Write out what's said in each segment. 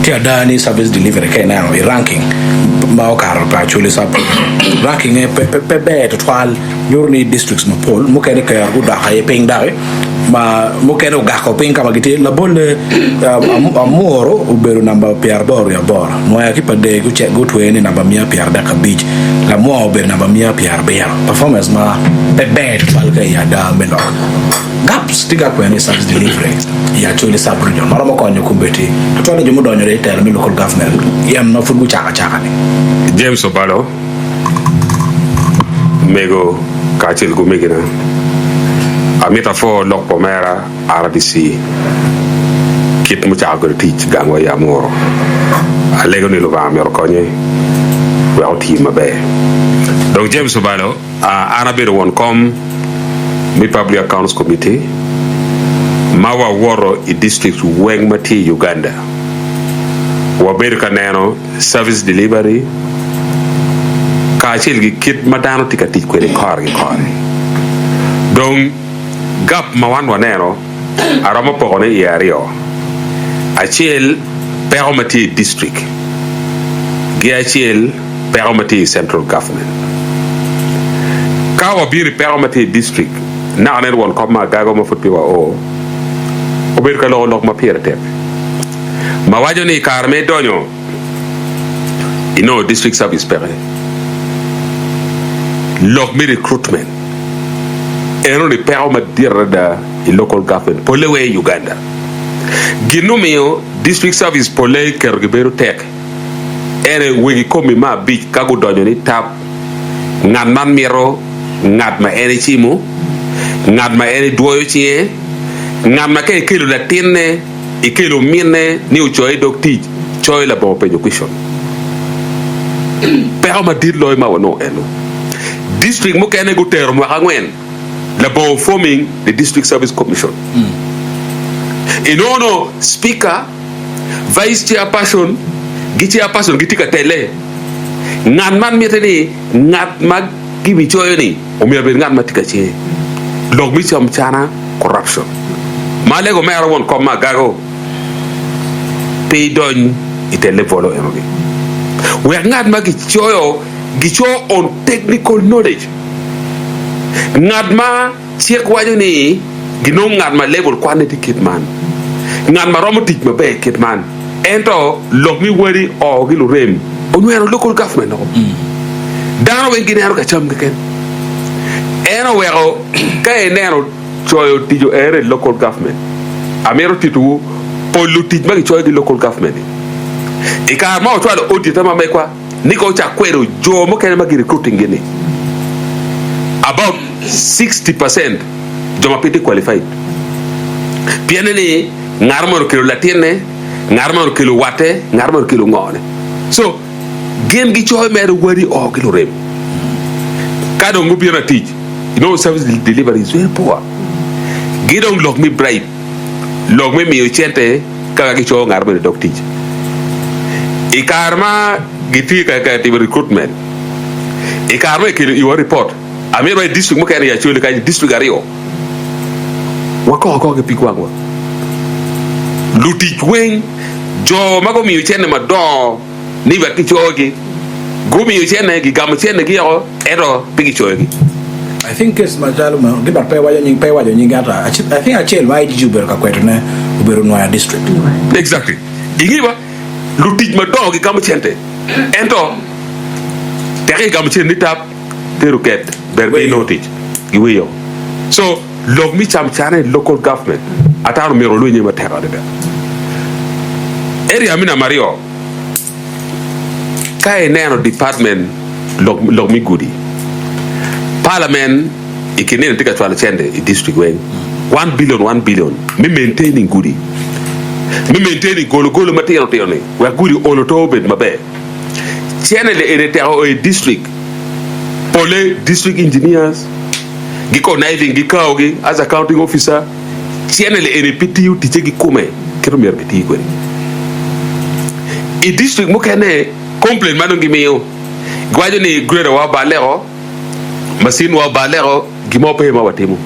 Tye ada ni service delivery ka ineno i ranking ma okato pa Acholi Sub Region, ranking-nge pe ber tutwal. Nyuto ni districts mapol mukene kero gudok aye piny doki ma mukene ogako piny ka ma gitye. Labolle, Amuru obedo namba pyeraboro wiye aboro, Nwoya ki Pader gutweye ni namba miya pyeradek abic, Lamwor obedo namba miya pyerabiro. Performance ma pe ber tutwal ka i ada me lok. Gaps tye ka kwene i service delivery i Acholi Sub Region ma romo konyo kombeddi tutwalle jo mudonyo i telo me local government pien ma pud gucako acaka-ni. James Obalo, Mego kacel ki omegina, amito apwo lok pa omera RDC kit mucako kwede tic gangwa i Amuru. Alego ni Lubanga myero okonye wek oti maber. Dong James Obalo, An abedo won kom me Public Accounts Committee ma wawoto i district weng ma tye i Uganda. Wabedo ka neno service delivery kacel ki kit ma dano tye ka tic kwede kore ki kore. Dong gap ma wan waneno aromo pokone iye aryo. Acel peko ma tye i district ki acel peko ma tye i central government. Ka wabino i peko ma tye i district, naka nen won kom ma agago ma pud pe wa o, obedo ka loko lok ma pire tek ma waco ni i kare ma idonyo inongo district service peke, lok me recruitment enoni peko madit adada i local government pole weng i Uganda. Gin mumiyo district service pole keto gibedo tek ene wegi komi me abic ka gudonyo ni tap ngat man mito ngat ma en ecimo, ngat ma en edwoyo cinge, ngat ma ka ekelo latinne, ekelo minne ni ocoye i dog tic, coyo labongo penyo question. Peko madit loyo ma wanongo eno. District mukene gutero mwaka angwen labongo forming the District Service Commission. Inongo no Speaker, Vice Chairperson ki Chairperson gitye ka telle. Ngat man mitte ni ngat ma gibicoyo-ni omyero obed ngat ma tye ka cinge lok me camcana, corruption. Ma alego omera won kom ma agago pe idony i telle bolo enoni. Wek ngat ma gicoyo gico on technical knowledge. Ngat ma cik waco ni ginong ngat ma level kwanne tye kit man, ngat ma romo tic maber kit man, ento lok me wadi o ki lurem onyweno local government woko. Dano weng gineno ka cam keken. En oweko ka ineno coyo tic oere i local government, amito titowu pol lutic ma gicoyo ki local government ni i kare ma ocwalo auditor ma megwa ni ka ocak kwedo jo mukene ma gi recruiting gi ni about 60% jo ma pe tye qualified pienne ni ngat moni okelo latinne, ngat moni okelo watte, ngat moni okelo ngone. So gin gicoyo mere wadi o ki lurem. Ka dong gubino atic, inongo service delivery is very poor. Gi dong lok me bribe, lok me miyo cente kaka gicoyo ngat moni i dog tic. I kare ma gitye ka timo recruitment, i kare ma kikelo iwa report, amito wa i district mukene i Acholi kany, district aryo, wakok akoka ki pig wangwa. Lutic weng, jo ma gumiyo cente madongo ni wek gicogi, gumiyo cente, gigamo centegi woko, ento pe gicoyogi. I think case macalo meno Gilbert pe waco nying pe iwaco nying ento I think acel ma IGG obedo ka kwetone obedo Nwoya district. Exactly. Inge ba lutic madongo gigamo cente ento teke gigamo cente ni tap tero ket ber pe inongo tic giwiyo. So lok me camcane i local government atano myero olweny iye matek adada. Area me namba aryo. Ka ineno department lok me gudi, parliament i kin nino tye ka cwalo cente i district weng, one billion one billion me maintaining gudi, me maintaining golo golo matino tino ni wek gudi olo to obed maber. Cente li eni teko o i district, pole district engineers gi conniving gi kawo gi as accounting officer. Cene-li eni pe tiyo ticce kikome kit ma myero giti kwede. I district mukene, complaint ma dong gimiyo, giwaco ni grader wa oballe-o, macin wa oballe-o, gin mo pe ma watimo.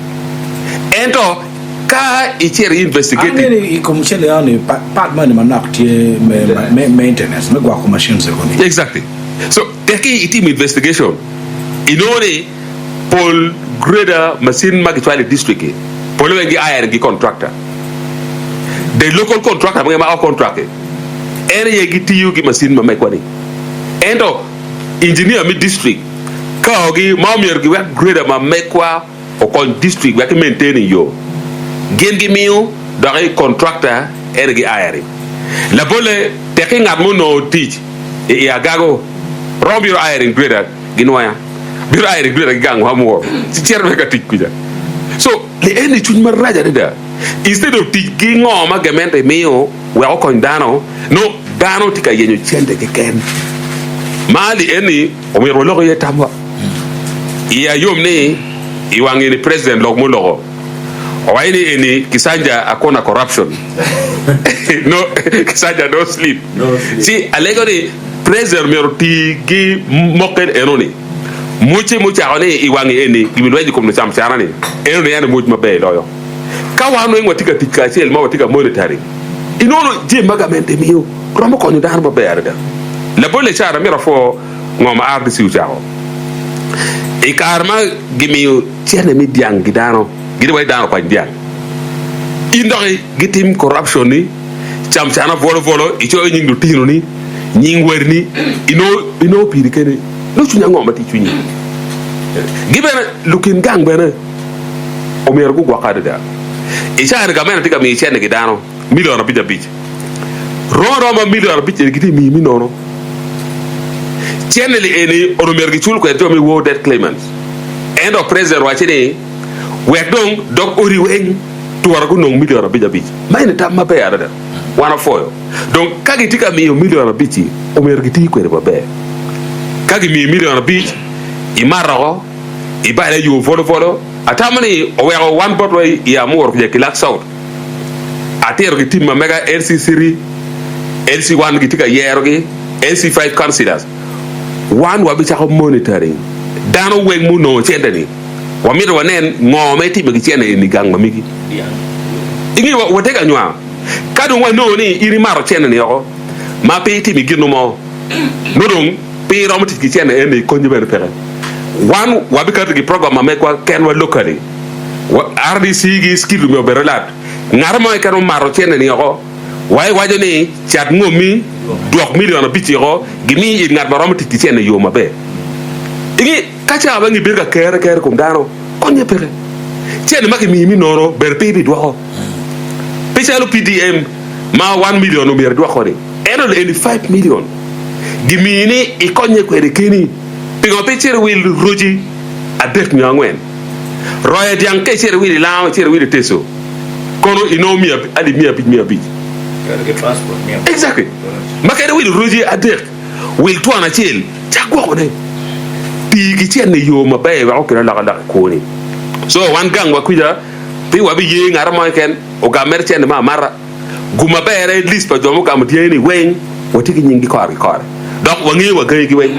Ento. Ka icito i investigative. Angeyo ni i kom cente eno ni part moni manok tye me maintenance me gwoko machines ego ni. Exactly. So tekki itimo investigation inongo ni pol grader macin ma gicwalo i district ki pole weng gi hiring ki contractor. The local contractor ma o contract ki en aye gitiyo ki macin ma megwa ni. Ento engineer me district kao gi ma omyero giwek grader ma megwa okony district wek ki maintaining yo gin gimiyo doki contractor ene gi hiring. Labole tekki ngat mo onongo tic i i Agago romo bino hiring grader gi nwoya bino hiring grader gi gang wa muwo ci cito bene ka tic kuca so li eni cwiny marac adada instead of tic ki ngo ma gamente miyo wek okony dano nongo dano tye ka yenyo cente keken ma li eni omyero walok iye tamwa. Iya yom ni i wang eni president lok muloko owaco ni eni kisanja akuna corruption no kisanja no sleep ci alego ni president myero oti gi mokel eno ni muce mucako ni i wang eni gibi lweny i kom lucam cana ni eno ni en muc maber loyo ka wan weng watye ka tic kacel ma watye ka monitoring inongo jami ma gamente miyo romo konyo dano maber adada labolle cara myero apwo Ngo ma RDC ocako? I kare ma gimiyo cente me dyang ki dano, gitye waci dano okwany dyang. In doki gitim corruption ni, cam cana bwolo bwolo, icoyo nying lutinoni, nying wadini, inongo inongo piri keni. Nongo cwiny ango ma tye i cwinyi? Gi bene lukin gang bene omyero gugwokke adada. I caa-ni gamente tye ka miyo cente ki dano milion abic abic. Rom aroma milion abic eni gitye miyi me nono. Cente-ni eni onongo myero gicul kwede jo me War Debt Claimants. Ento president owacce ni wek dong dog odi weng twora gunong milion abic abic. Ma eni tam maber adada. Wan wapwoyo. Dong ka gitye ka miyo milion abic-ci omyero giti kwede maber. Ka gimiyi milion abic, imato oko, ibale yo bolo bolo. Atamo ni oweko wan botwa i Amur kuca i Kilak South. Atiro ki tim ma mega LC City, LC one gitye ka yerogi, LC five councillors. Wan wabicako monitoring dano weng munongo cente ni. Wamito wanen ngo ma itimo ki cente eni gang ma megi. Inge watye ka nywaro. Ka dong wanongo ni in imato cente ni oko ma pe itimo gin mo, nongo dong pe iromo tic ki cente eni konyi bene peke. Wan wabikato ki program ma megwa kenwa locally. RDC gi skill myero obed alert. Ngat mo keken omato cente ni oko wa iwaco ni cat ngomi dwok million abiciko gimi it ngat ma romo tic ki cente i yo maber. Inge ka cawa weng ibedo ka kere kere kom dano konye peke. Cente ma kimiyi mi nono bene pe ibidwoko. Pe calo PDM ma one million omyero idwoko ni ento eni five million gimiyi ni ikonye kwede keni. Pingo pe icito iwil roci adek nyo angwen? Roya dyang ka icito iwilo i lango, icito iwilo i teco, kono inongo miya alip 500 500. Exactly. Ma kadi iwilo roci adek, wil twon acel, cak gwokone. Tii ki cente i yo maber wek okel alokaloka i kwoni. So wan gangwa kwica pe wabiye ngat mo keken ogam mere cente me amata. Gum maber aye list pa jo mugamo dyangi ni weng watye ki nyinggi kore ki kore dok wangeyo wa gangigi weng.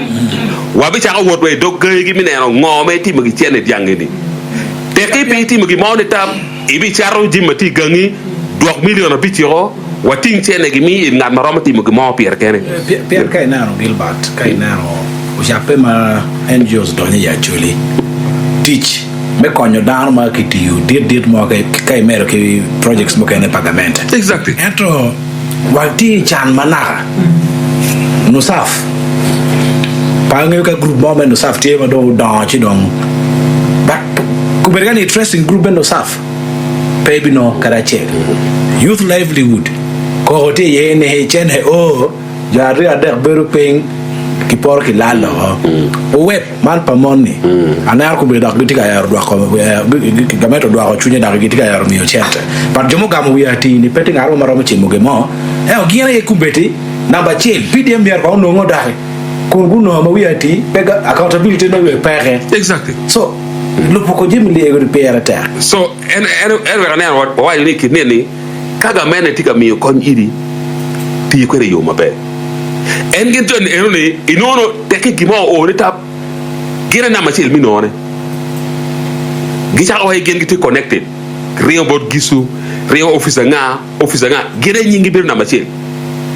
Wabicako wot wa i dog gangigi me neno ngo ma itimo ki cene dyangi ni. Tekki pe itimo gin mo nitap, ibicato jami ma tye i gangi, dwok milion abiciko, wating cene gimi it ngat ma romo timo gin mo pire kene. Pien ka ineno Gilbert, ka ineno ocappe ma NGOs donyo i Acholi, tic. me konyo dano ma kitiyo dit dit mo ka imedo ki projects mukene pa gamente. Exactly. Ento watye i can ma naka NUSAF pe angeyo ka group mo me NUSAF tye ma dong odongo ci dong but kobedo ka ni tracing group me NUSAF pe ibinongo kadi acel. Youth livelihood koko tye iye ni cene oo jo aryo adek bedo piny kiporo kilal oko. Oweb. Man pa mon-ni, aneno kobedo dok gitye ka ero dwoko, gamente odwoko cwinye dok gitye ka ero miyo cente. But jo mugamo wiye atir-ni pe tye ngat mo ma romo cimo gin mo. Ento gin aye kombeddi namba acel, PDM myero kong ononge odoki kun gunongo ma wiye atir, pe accountability nongo wiye peke. Exactly. So, lubo ko jami lyego-ni pire tek. So, en, en, en wek aneno wawaco ni kit ni ka gamente tye ka miyo kony iri, ti kwede i yo maber. En gin joni eno ni inongo Tekki gin mo oo ni tap gin aye namba acel me nongone. Gicako waci gin gitye connected. Ringo bot Gicu, ringo opic anga, opic anga, gin aye nyinggi bedo namba acel.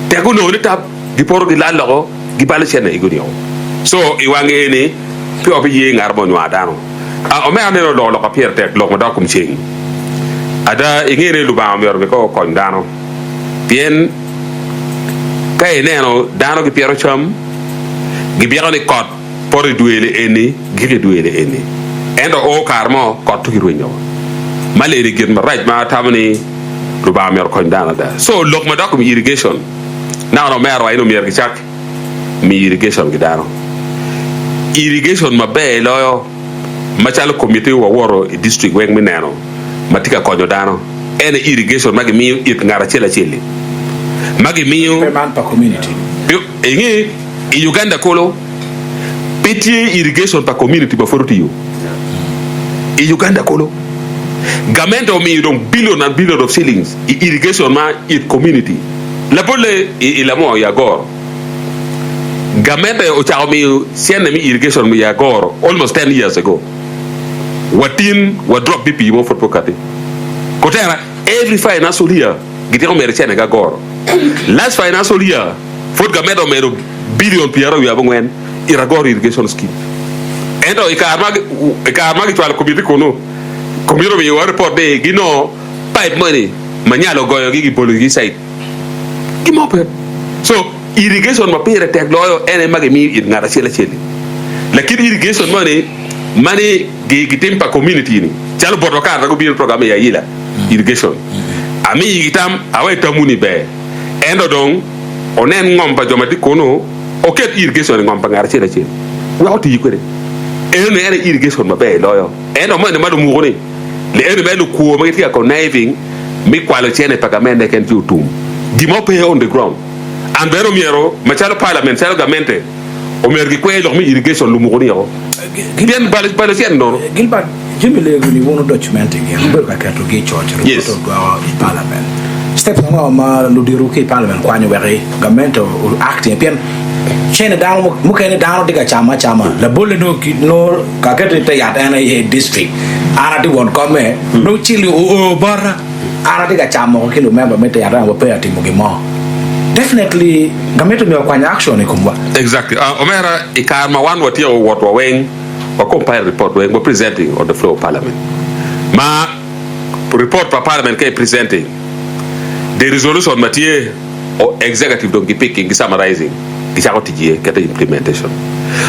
Tek gunongo ni tap, gipoto gilal loko, gibalo cente i gudi woko. So, i wange eni, pe wabiye ngat mo onywar dano. A Omera neno oloko lok ma pire tek, lok madok kom ceng. Ada, inge ni Lubanga myero bene kong okony dano. Pien ka ineno dano gipito cam, gibyeko ni kot poto i dwe-ni eni, gik i dwe-ni eni. Ento o kare mo, kot tuki rweny woko. Ma leni gin marac ma atamo ni Lubanga myero okony dano ada. So, lok madok kom irrigation, naka omera wa in omyero gicak miyo irrigation ki dano. Irrigation maber loyo macalo committee wawoto i district weng me neno ma tye ka konyo dano en aye irrigation ma gimiyo it ngat acel acel-li ma gimiyo Pe man pa community. Inge i Uganda kulu pe tye irrigation pa community ma pud otiyo i Uganda kulu. Gamente omiyo dong billion and billion of shillings i irrigation ma it community. Labolle i Lamwo i Agoro, gamente ocako miyo cente me irrigation i Agoro almost ten years ago. Wa tin wa drop me pii mo pud pe okati. Kotera every financial year gitiko medo cente ki Agoro. Last financial year pud gamente omedo billion pyeraryo wiye abongwen it Agoro irrigation scheme. Ento i kare ma i kare ma gicwalo komiti kunu, komiti omiyowa report ni ginongo pipe moni ma nyalo ogoyogi gibologi i site. Gin mo pe. So, irrigation ma pire tek loyo en aye ma gimiyo it ngat acel acel-li. Lakit irrigation moni ma ni gitim pa community ni, calo botwa kare ma gubino program i Ayila irrigation, amiyigi tam awe tamwu ni ber, ento dong onen ngom pa jo ma tye kunu, oket irrigation i ngom pa ngat acel acel wek oti kwede. Enoni en aye irrigation maber loyo. Ento moni ma lumuku-ni, Lieni me lukwo ma gitye ka conniving me kwalo cene pa gamente keken ci otum. Gin mo pe on the ground. And bene omyero macalo parliament calo gamente omyero gikwer lok me irrigation lumuku ni oko. Pien balo balo cene nono. Gilbert, jami lego ni wun wudocumenting gin, wubedo ka keto gi i coc, Yes. report odwoko i parliament. Steps ango ma ludito ki i parliament kwanyo wek gamente o act iye? Pien cene dano mukene dano tye ka camo acama. Labolle nongo nongo Ka aketo i te yat en aye i distrik, an atye won komme, nongo cili oo bota, an atye ka camo ki lumemba me te yat ento pe atimo gin mo. Definitely gamente myero okwany action i komwa. Exactly. Uh, omera, i kare ma wan watyeko wotwa weng, wa compile report weng, wa presenting on the floor of parliament. Ma report pa parliament ka i presenting, the resolution ma tye, Executive dong gi picking, gi summarizing, gicako tic iye, keto i implementation.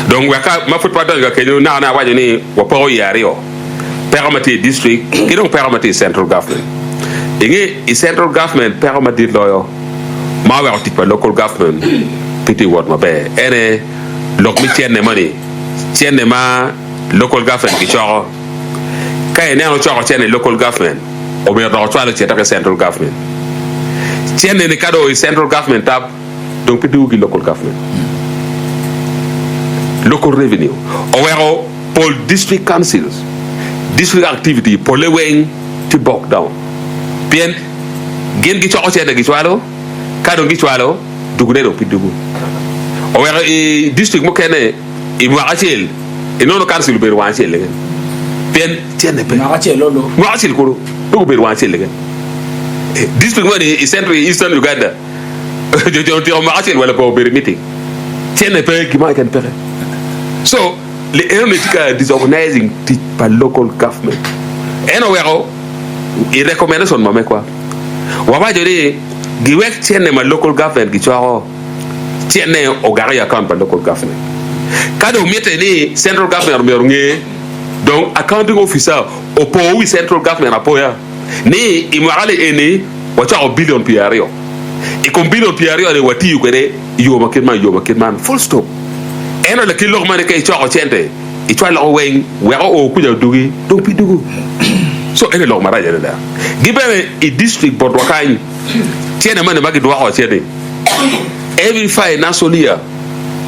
Dong wek ka ma pud pe wadonyo ka kenyo, naka ne awaco ni wapoko iye aryo, peko ma tye i district ki dong peko ma tye i central government. Inge i central government peko madit loyo ma oweko tic pa local government pe tye wot maber ene lok me cene moni, cene ma local government gicoko. Ka ineno coko cene i local government, omyero dok ocwal ocite ki central government. Cene ni ka dong i central government tab dong pe dugo ki local government. Local revenue oweko pol district councils, district activity pole weng tye bogged down pien gin gicoko cene gicwalo ka dong gicwalo dugune dong pe dugo. Oweko i district mukene I mwaka acel, inongo kancil obedo wang acel keken pien cente pe. Mwaka acel olo. Mwaka acel kulu dong obedo wang acel keken. District moni i Central i Eastern Uganda jo jo otyeko mwaka acel wa labongo bedo i meeting. Cente pe, gin mo keken peke. So, li enoni tye ka disorganizing tic pa local government. En oweko i recommendation ma mekwa wawaco ni giwek cente ma local government gicoko. Cente ogak i account pa local government. Ka dong mitte ni central government omyero onge, dong accounting officer opo wi central government apoya ni i mwaka li eni wacoko billion 20. I kom billion 20 ni watiyo kwede i yo ma kit man, yo ma kit man, full stop. Ento lakit lok mani ka icoko cente icwal loko weng wek oo kuca odugi dong pe dugu. So eni lok marac adada. Gi bene i district botwa kany cente mani ma gidwoko cente Every financial year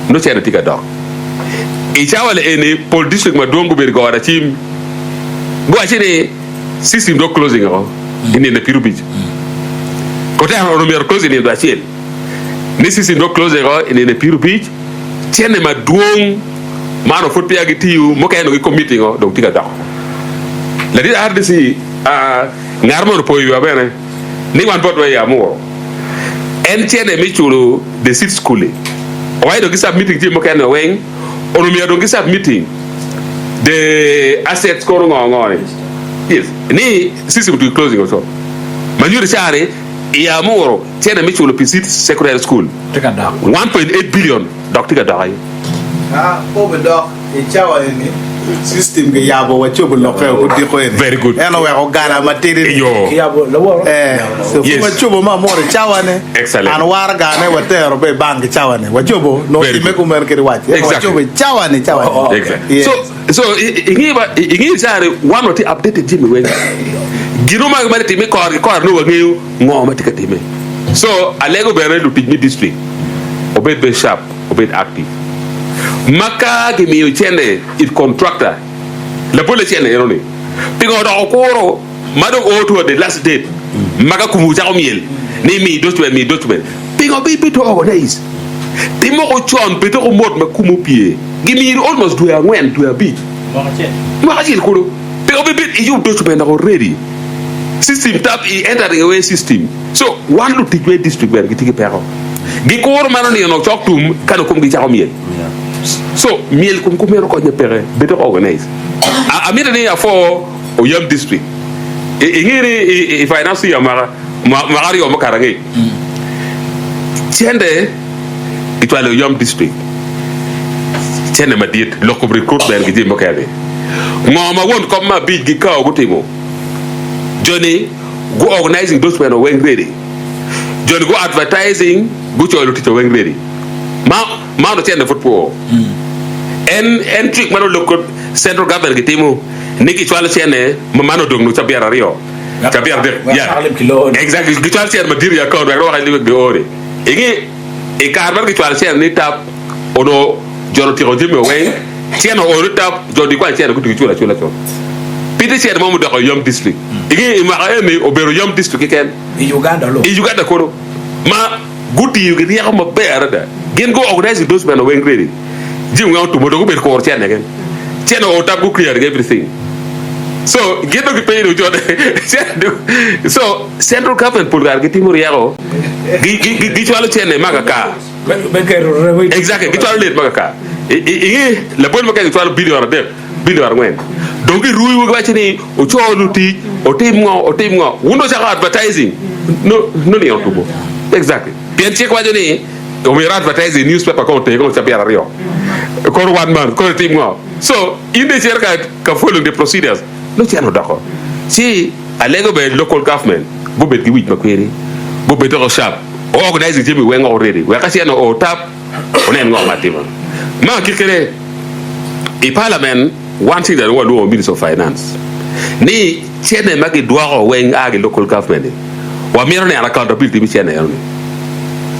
nongo cene tye ka dok. I cawa li eni pol district madwong gubedo ka ot acim guwaci ni system dong closing oko i nino piru bic. Kote ono myero close i nino acel ni system dong closing oko i nino piru bic cene madwong ma onongo pud peya gitiyo mukene dong gi committing o dong tye ka dok oko. Ladit RDC. Ngat moni opoyo wiwa bene ni wan botwa i Amuro en cene me culo the seat school-li. Owaco dong ki submitting jami mukene weng onongo myero dong ki submitting the assets kono ngo ngo ni yes ni system otugi closing oco ma nyuto ca ni i Amuro cene me culo pi seat secondary school Tye ka dok. 1.8 billion dok tye ka dok aye. Ka obidok i cawa eni, system kiyabo wacobo lokke odiko eni. Very good. En oweko gala matidi ni. Iyo. Kiyabo laworo. Eh, so Yes. pud wacobo ma amworo i cawa ni. Excellent. An waragane watero be i bank i cawa ni. Wacobo, nongo Very timme good. kumeno kadi wac. Ento Exactly. wacobo i cawa ni, cawa ni. Oh, okay. Exactly. Yes. So, so i- i- ingi ba ingi cari wan watye updated jami weng. Gino ma ma time kore ki kore nongo wangeyo ngo ma tye ka time. So alego bene lutic me district obed be sharp. obed active ma ka gimiyo cene it contractor labolle cene eno ni pingo dok okuro ma dong o toward the last date ma ka kumu cako myel ni mi document mi document pingo bi bed to organize ti moko con bed dok omot ma kumu opye gimiri almost dwe angwen dwe abic mwaka acel kulu pingo bi bed iyub document dok already system tab i entering away system so wan lutic me district bene gitye ki peko. Gikuro meno nino cok tum ka dong komgi cako myel. So myel kom kumeno konye peke, bed dok organize. Amito ni apwo Oyam district. Inge ni i finance year mwaka mwaka aryo mukato angec, cente gicwalo i Oyam district, cente madit lok kom recruitment ki jami mukene. Ngo ma won kom me abic gikawo gutimo? Joni gu organizing document weng ready. Joni gu advertising gucoyo luticwa weng ready ma ma onongo cente pud pe oo. En en trick ma nongo local central government gitimo ni gicwalo cene ma man odong nongo cabit aryo cabit adek Wek yeah cak lim ki loo ni. exactly gicwalo cene madit i account wek dong wek giori inge i kare ma gicwalo cene ni tap onongo jo otyeko jami weng cene oo ni tap jo gikwanyo cene gutugi culo acula cut pi tye cene mo mudoko i Oyam district inge i mwaka eni obedo Oyam district keken. I Uganda lub. I Uganda kono ma gutiyo ki ryeko maber adada, gin gu organize endorsement weng ready, jami weng otumo dong gubedo kuro cene keken, cene oo tap gu clearing everything so gin dong gipenyo ni ocone cene dong so central government pol kare gitimo ryeko gicwalo cene ma kaka. Me keto remo i Exactly, gicwalo late ma kaka. Inge labol mukene gicwalo billion adek. Billion arwen. Dong giruyo giwaco ni oco lutic otim ngo otim ngo. Wun dong wucako advertising no no nino otubo. Exactly. Pien cik waco ni omyero advertising i newspaper kong oter kong cabit aryo. Kono one month kono itim ngo. So in dong icito ka ka following the procedures nongo cen odoko. Ci alego bene local government gubed ki wic makwiri gubed doko sharp organizing jami weng already wek ka cen oo tap Wunen ngo ma atimo. Ma kikere i parliament one thing that walwongo minister of finance ni cene ma gidwoko weng a ki local government ni wamito neno accountability me cene eno ni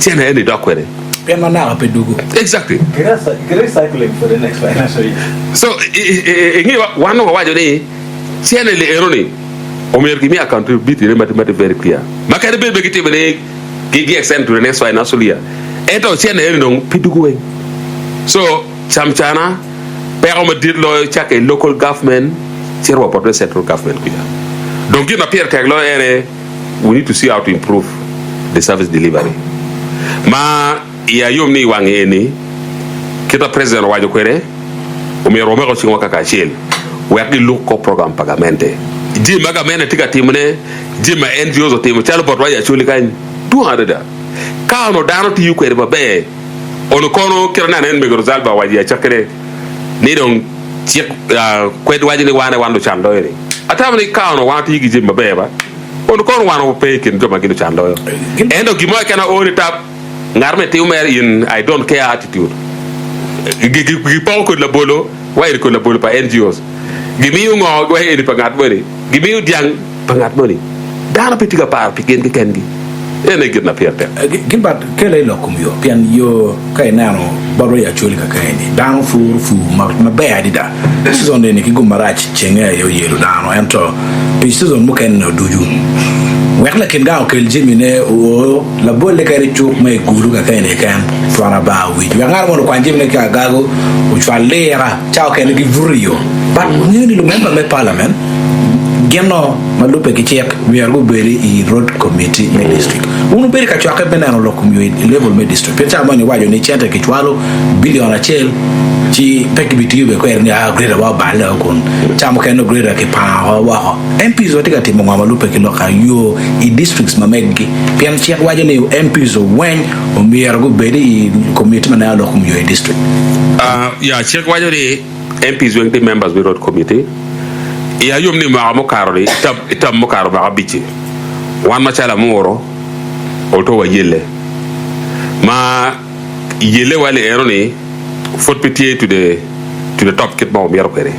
cene eni dok kwede. Pien ma naka pe dugu. Exactly. Ki recycling for the next financial year. So inge wan nongo wawaco ni cene li eno ni omyero kimi accountability ne ma tye very clear ma kadi bed be gitimo ni Gi gi extend to the next financial year ento cene eni dong pe dugo weng so camcana peko madit loyo cake i local government cito wa bot central government kuca dong gin ma pire tek loyo ene we need to see how to improve the service delivery ma iya yom ni i wange eni kit ma president owaco kwede omyero wamako cingwa kaka acel wek giluk kor program pa gamente jami ma gamente tye ka timone Jami ma NGOs otimo calo botwa i Acholi kany dwong adada. Ka onongo dano tiyo kwede maber, onongo kono kit aneno en Mego Rosalba owaco i acakkine ni dong cik kwed waco ni wan aye wan lucan loyo ni. Atamo ni ka onongo wan watiyo ki jami maber ba, onongo kono wan wape i kin jo ma gin lucan loyo. Ento gin mo keken a o ni tap ngat me timo mere in I don't care attitude. Gipoko kodi labolo wa eni kodi labolo pa NGOs. Gimiyo ngo wa eni pa ngat moni. Gimiyo dyang pa ngat moni. Dano pe tye ka paro pi gin kekengi. En aye gin ma pire tek. Gilbert, kela i lok kom yo, pien yo ka ineno botwa i Acholi kaka eni, dano puro pur maber adada. Season eni ki gum marac cenge aye oyelo dano, ento pi season mukene-ni ducu, wek lakin gang okel jamine oo, labolle kadi cuk ma i Gulu kaka eni keken, twon abar wic, wek ngat moni okwany jamine ki agago ocwal lira. Cawa okene gibuto i yo. But wangeyo ni lumemba me parliament. Gin-no ma lubbe ki cik myero gubed i road committee me district. Wun wubedo ka cokke me neno lok kom yo i level me district pien cawa moni iwaco ni cente kicwalo billion acel ci pe kibitiyo bene kwede ni ah grader wa oballe o kun cawa mukene nongo grader kipango woko. MPs watye ka timo ngo ma lubbe ki lok yo i districts ma meggi pien cik waco ni MPs weng omyero gubed i committee ma neno lok kom yo i district. Ya, cik waco ni MPs weng tye members me road committee. Iya yom ni mwaka mukato-ni, i term mukato mwaka abic-ci, wan macalo Amuru oto wayelle. Ma yellewa ni eno-ni pud pe tye to the to the top kit ma wamito kwede.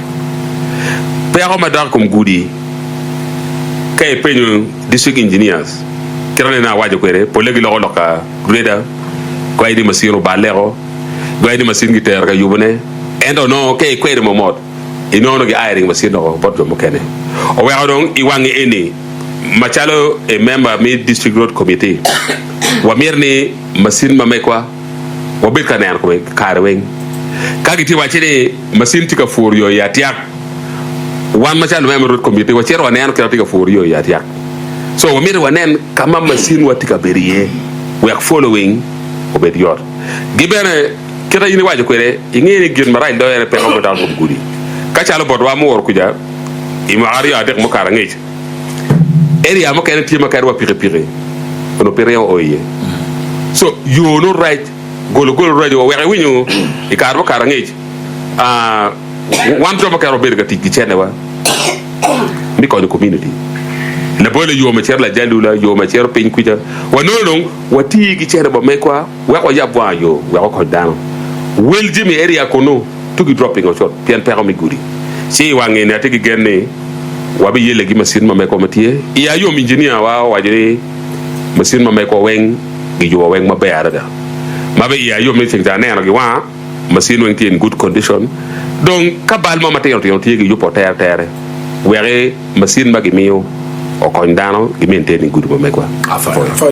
Peko madok i kom gudi, ka ipenyo district engineers, kit ma nene awaco kwede, polle giloko lok ka grader, gwayi ni macin oballeko, gwayi ni macin kitero ka yubone, ento nongo ka ikwedo mamot, inongo nongo giairing macin woko bot jo mukene. Oweko dong i wangi eni, macalo a member me District Road Committee, wamito ni macin ma megwa wabed ka neno kome kare weng. Ka gitye wacci ni macin tye ka puro yo i Atiak, wan macalo lumember me Road Committee wacito waneno kit ma tye ka puro yo i Atiak. So wamito wanen ka ma macinwa tye ka bedo iye wek following obed yot. Gi bene Kit ma in iwaco kwede, ingeyo ni gin marac loyo en aye peko ma dok i kom gudi. Ka calo botwa muworo kuca i mwaka aryo adek mukato angec, area mukene tye ma kadi wa pikipiki onongo pe ringo o iye. So yo onongo rac, golo golo raco wek iwinyo i kare mukato angec, ah, wan jo mukene wabedo ka tic ki centewa me konyo community. Labole yo me cito Lajalula, yo me cito piny kuca, wanongo dong wati ki cente pa megwa. Wek wayab wanga yo wek okony dano. Wel jami i area kunu tugi drop pingo cut pien peko me gudi. Ci i wang eni atye ki gen ni wabiyelle ki macin ma megwa ma tye. I ayom engineer wa owaco ni macin ma megwa weng giyubo weng maber adada. Ma be i ayom ni ceng ca aneno gi wanga macin weng tye in good condition. Dong ka bal mo matino tino tye giyubo tere tere weki macin ma gimiyo okony dano gi maintain gudi ma megwa. Apwoyo.